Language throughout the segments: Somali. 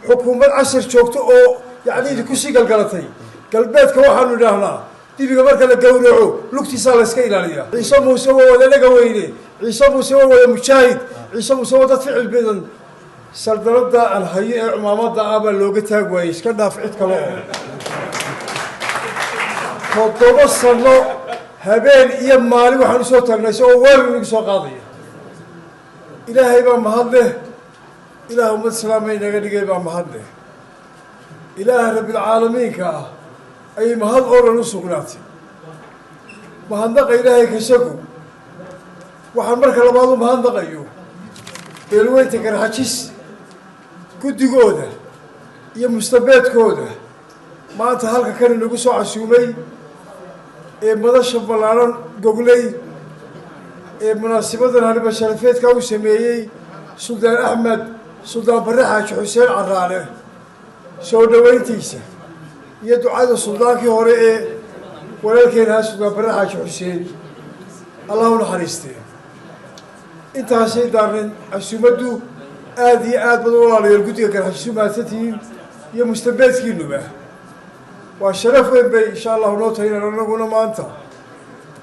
Xukuumad cashar joogto oo yacni idinku sii galgalatay. Galbeedka waxaanu idhaahnaa, dibiga marka la gowraco lugtiisaa la iska ilaaliyaa. Ciise Muuse waa wada dhaga weyne, Ciise Muuse waa wada mujaahid, Ciise Muuse waa dad ficil badan. Saldanada aan hayo ee cumaamada ah baa looga taag waayey, iska dhaaf cid kale. Oo 7 sano habeen iyo maalin waxaan usoo taagnay isagoo weerar inagu soo qaadaya. Ilaahay baa mahad leh. Ilaah ummad islaama inaga dhigay baa mahad leh. Ilaaha rabbilcaalamiinka ah ayay mahad oo dhan u sugnaatay. Mahadnaqa Ilaahay kasagu, waxaan marka labaad u mahadnaqayo beelweynta Garxajis, guddigooda iyo mustabeedkooda maanta halka kan inagu soo casuumay ee madasha ballaaran gogley ee munaasibadan haliba sharafeedka u sameeyey Suldaan Axmed Suldaan Barre Xaaji Xuseen Caraale, soo dhoweyntiisa iyo ducada suldaankii hore ee walaalkeen ahaa, Suldaan Barre Xaaji Xuseen, Allah u naxariistee. Intaasay daarnayn casuumaddu. Aada iyo aad baad, walaalayaal, guddiga Garxajisu mahadsantihiin iyo mustabeedkiinuba. Waa sharaf weyn bay insha Allahu noo tahay inaan anaguna maanta,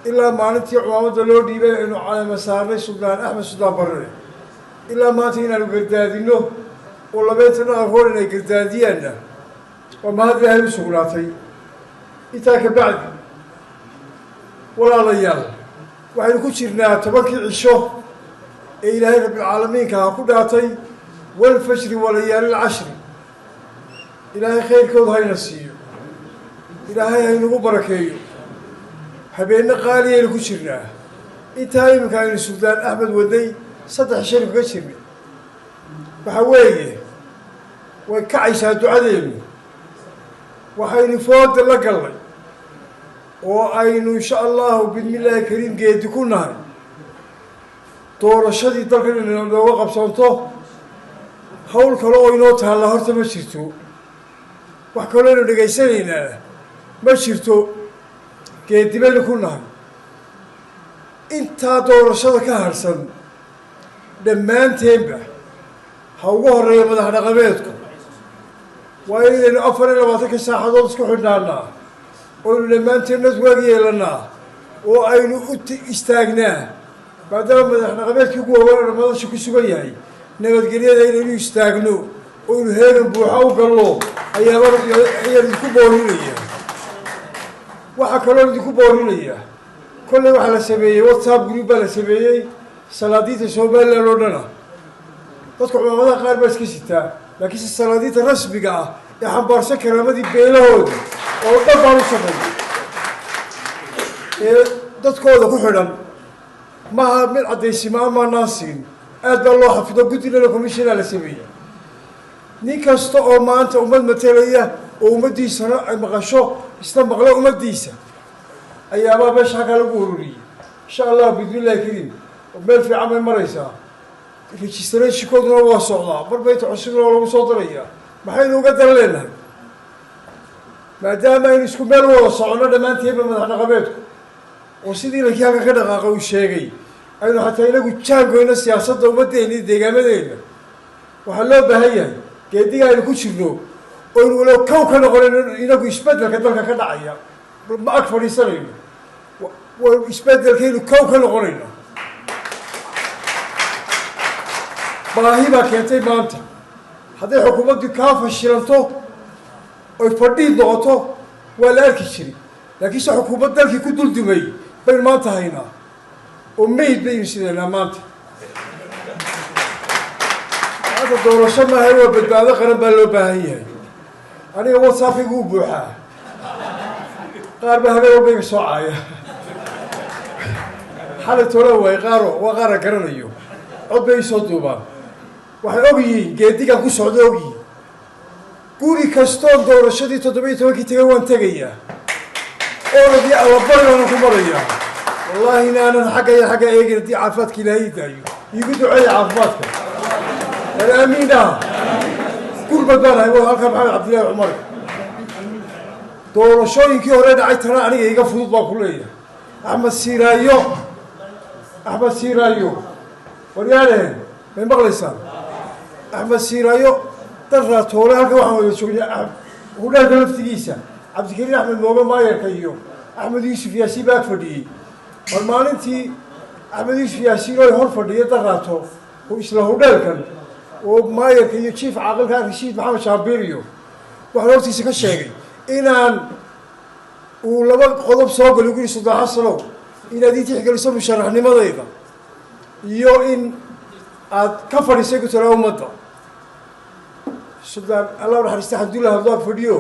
ilaa maalintii cumaamadda loo dhiibay aynu caleema saarnay Suldaan Axmed Suldaan Barre ilaa maanta, inaanu gardaadino oo labeynta dhaqanka o dhan ay gardaadiyaanna, waa mahad Ilaahay u sugnaatay. Intaa ka bacdi, walaalayaal, waxaynu ku jirnaa 10-kii cisho ee Ilaahay rabbilcaalamiinka ha ku dhaatay: والفجر وليال عشر. Ilaahay khayrkooda hayna siiyo, Ilaahay haynagu barakeeyo. Habeenno qaaliyaynu ku jirnaa. Intaa iminka aynu Suldaan Axmed waday 3 shari kaga jirnay, waxa weeye way kacaysaa ducadeenu. Waxaynu fooda la gallay oo aynu insha Allahu bismi Illaahi kariim geedi ku nahay doorashadii dalkan inay nooga qabsoonto. Hawl kale oo inoo taalla horta ma jirto, wax kaloo aynu dhegaysanaynaa ma jirto. Geedi baynu ku nahay. Intaa doorashada ka harsan dhammaanteenba, ha ugu horeeya madax dhaqameedku, waa inaynu 24-ka saacadood isku xidhnaanaa, oynu dhammaanteen network yeelanaa oo aynu u istaagnaa, maadaama madax dhaqameedkii ugu waaweyn madasha ku sugan yahay. Nabadgelyada inaynu istaagno oynu heegan buuxa u gallo ayaaba ayaan idinku boorinaya. Waxaa kaloo idinku boorinaya, kolley waxaa la sameeyey WhatsApp group baa la sameeyey salaadiinta Somaliland oo dhana. Dadka cumaamadaha qaar baa iska sitaa, laakiinse salaadiinta rasmiga ah ee xambaarsan karaamadii beelahooda oo dhan baan u shaqeey ee dadkooda ku xidhan. Maaha mid caddaysima amaanaan siin, aad baa loo xafido. Guddinana commissionaa la sameeyey. Nin kasta oo maanta ummad matelaya oo ummaddiisana ay maqasho, isna maqlo ummaddiisa, ayaabaa meesha halkaa lagu ururiyey. Insha Allahu bismillahi kariim meel fiican bay maraysaa, registrationkooduna waa socdaa, marba inta cusubna waa lagu soo darayaa. Maxaynu uga dan leenahay? Maadaama aynu isku meel wada soconno dhammaanteenba madax dhaqameedku, oo sidii lankii halka ka dhaqaaqa uu sheegay, aynu xataa inagu jaangoyno siyaasadda ummaddeena iyo deegaamadeenna, waxaa loo baahan yahay geediga aynu ku jirno oynu walo kow ka noqonayno. Inagu isbeddelka dalka ka dhacaya ma ag fadhiisanayno, isbeddelkaynu kow ka noqonayno. Baahi baa keentay maanta. Hadday xukuumaddii kaa fashilanto oy fadhiid noqoto, waa la arki jiray, laakiinse xukuumad dalkii ku duldumay baynu maanta haynaa oo mayd baynu sidaynaa maanta. Maanta doorasho maaha, waa badbaado qaran baa loo baahan yahay. Aniga WhatsAppkaygu u buuxaa, qaar baa habeen walba iga soo caaya. Xalay toola waay qaaro, waa qaara garanayo, cod bay isoo duubaan. Waxay og yihiin geedigaan ku socdo, og yihiin. Guri kastoon doorashadii 17-kii tegay waan tegayaa, orod iyo allabari baanan ku marayaa. Wallaahi inaanan xagga iyo xagga eegin haddii caafimaadka Ilaahay daayo. Iigu duceeya caafimaadka. Bal aamiin dhaha. Gurbad baan ahay waa halkaa Maxamed Cabdillahi Cumar. Doorashooyinkii hore dhacay tana aniga iga fudud baan ku leeyahay. Axmed Siiraayo, Axmed Siiraayo, waryaale, may maqlaysaan? Axmed Siiraayo Darraatoole halkan waxaan wada joognay hudheelka laftigiisa, Cabdikariin Axmed Mooge maayarka iyo Axmed Yuusuf Yaasiin baa ag fadhiyey. Mar maalintii Axmed Yuusuf Yaasiin oo hor fadhiya Daraato isla hudheelkan oo maayarka iyo jiif caaqilka Rashiid Maxamed Shaambiriyo, waxaan hortiisa ka sheegay inaan uu laba qodob soo galay guri Suldaan Xasanow, inaad ii tixgeliso musharaxnimadayda iyo in aad ka fadhiisay ku tala ummadda. Suldaan, Allah naxariista, Xamdullah hadduu ag fadhiyo,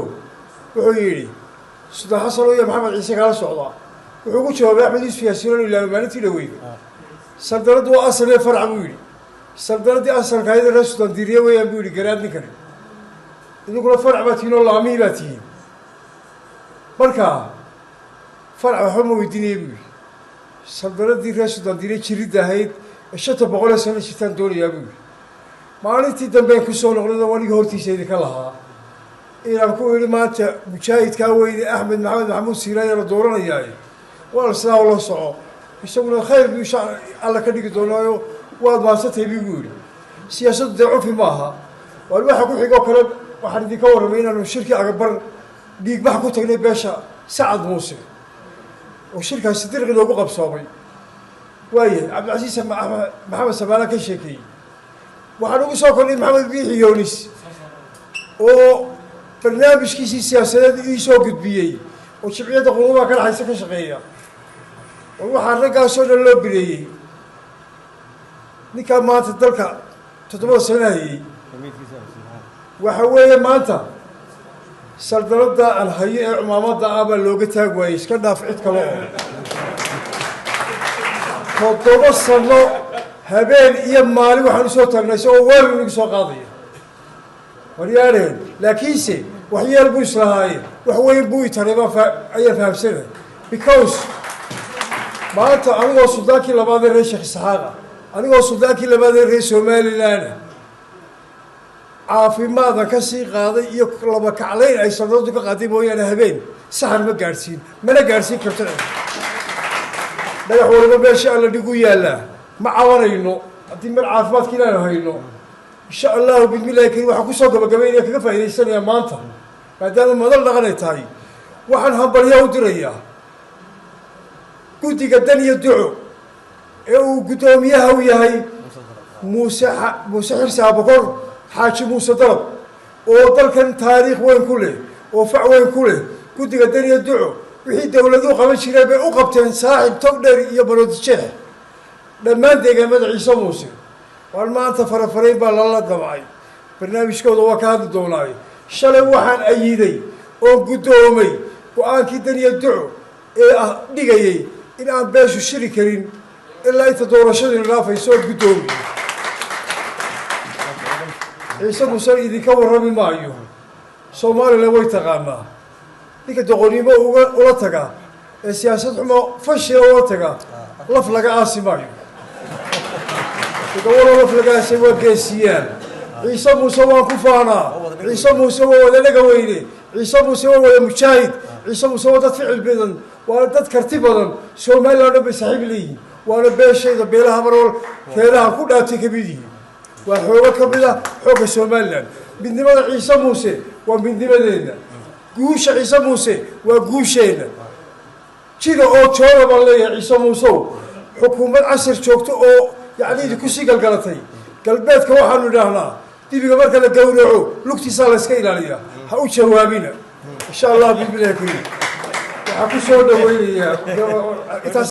wuxuu yidhi: "Suldaan Xasanow iyo Maxamed Ciise kala socdaa." Wuxuu ku jawaabay Axmed Yuusuf Yaasiin oo ilaaba maalintii dhaweyda: "Saldanaddu waa asal iyo farac," buu yidhi. "Saldanadii asalka ahayd reer Suldaan Diiriye weeyaan," buu yidhi. "Garaad ninkani, idinkuna farac baa tihiin oo laamihii baa tihiin. Marka farac waxba ma weydiinaya," buu yidhi. "Saldanadii reer Suldaan Diiriye jiridda ahayd ee 500 ee sano jirtaan doonayaa," buu yidhi. Maalintii dambean kusoo noqday oo aniga hortiisa idinka lahaa inaan ku idhi: "Maanta mujaahidkaa weyne Axmed Maxamed Maxamuud Siiraaya la dooranayaaye, waa sidaa la soco." Isaguna khayr buu insha Alla ka dhigi doonaayo, "Waad mahadsantahay," buu igu yidhi. Siyaasaddu dee cufi ma aha. Waan waxa ku xigoo kale waxaan idinka warramay inaanu shirkii Agabar dhiigbax ku tagnay beesha Sacad Muuse, oo shirkaasi dirqi loogu qabsoomay. Waayahay, Cabdilcasiis Maxamed Samaala ka sheekeeyey. Waxaan ugu soo kordhay Maxamed Biixi Yoonis oo barnaamijkiisii siyaasadeed ii soo gudbiyey, oo jimciyadda quruumaha ka dhaxaysa ka shaqeeya. War waxaa raggaasoo dhan loo bileeyey ninkaa maanta dalka 7da sano hayey. Waxa weeye, maanta saldanadda aan hayo ee cumaamadda ah baa looga taag waayey. Iska dhaaf cid kale oo 7 sano habeen iyo maalin waxaan usoo taagnay isagoo weerar inagu soo qaadaya. Waryaadheen, laakiinse waxyeel buu islahaaye, wax weyn buu itaray baan ayaa fahamsanay, because maanta anigoo suldaankii labaad ee reer Sheekh Isxaaqa, anigoo suldaankii labaad ee reer Somaliland, caafimaada ka sii qaaday iyo laba kaclayn ay saldanadu ka qaaday mooyaane, habeen saxar ma gaadhsiin, mana gaadhsiin karto. Dhagax waliba meesha Alla dhigu yaallaa. Ma cabanayno haddii mar caafimaadka inaanu hayno, insha Allahu bismillahi karim. Waxaan kusoo gabagabaynaya, kaga faa'idaysanayaa maanta maadaama madal dhaqan ay tahay, waxaan hambalyo u dirayaa guddiga dan iyo duco ee uu guddoomiyaha u yahay Muuse Xirsi Abakor Xaaji Muuse Dalab, oo dalkan taariikh weyn ku leh oo fac weyn ku leh. Guddiga dan iyo duco wixii dowladuhu qaban jireen bay u qabteen Saaxib, Togdheer iyo Baroodijeex, dhammaan deegaamada Ciise Muuse. Waan maanta farafarayn baa lala damcay, barnaamijkooda waa ka hadli doonaaye. Shalay waxaan ayiday oo guddoomay go-aankii dan iyo duco ee ah dhigayay in aan beeshu shiri karin ilaa inta doorashadii dhaafayso oo guddoomiye. Ciise Muuse idinka warrami maayo, Soomaalila way taqaanaa. Ninka doqonnimo uga ula taga ee siyaasad xumo fashila ula taga, laf laga aasi maayo. Gobolo laf laga aasay waa geesiyaan. Ciise Muuse waan ku faanaa. Ciise Muuse waa wada dhaga weyne. Ciise Muuse waa wada mujaahid. Ciise Muuse waa dad ficil badan, waa dad karti badan. Somaliland dhan bay saaxiib leeyihiin, waana beeshayda. Beelaha marwal reeraha ku dhaatay kamid yihiin, waa xoogo ka mid a xoogga Somaliland. Midnimada Ciise Muuse waa midnimadeenna, guusha Ciise Muuse waa guusheenna. Jida oo jooga baan leeyahay Ciise Muusew. Xukuumad casir joogto oo yacni idinku sii galgalatay galbeedka, waxaanu idhaahnaa dibiga marka la gowraco lugtiisaa la iska ilaaliyaa. Ha u jawaabina, insha Allah bismillahi kariim. Waxaa ku soo dhaweynayaa intaas.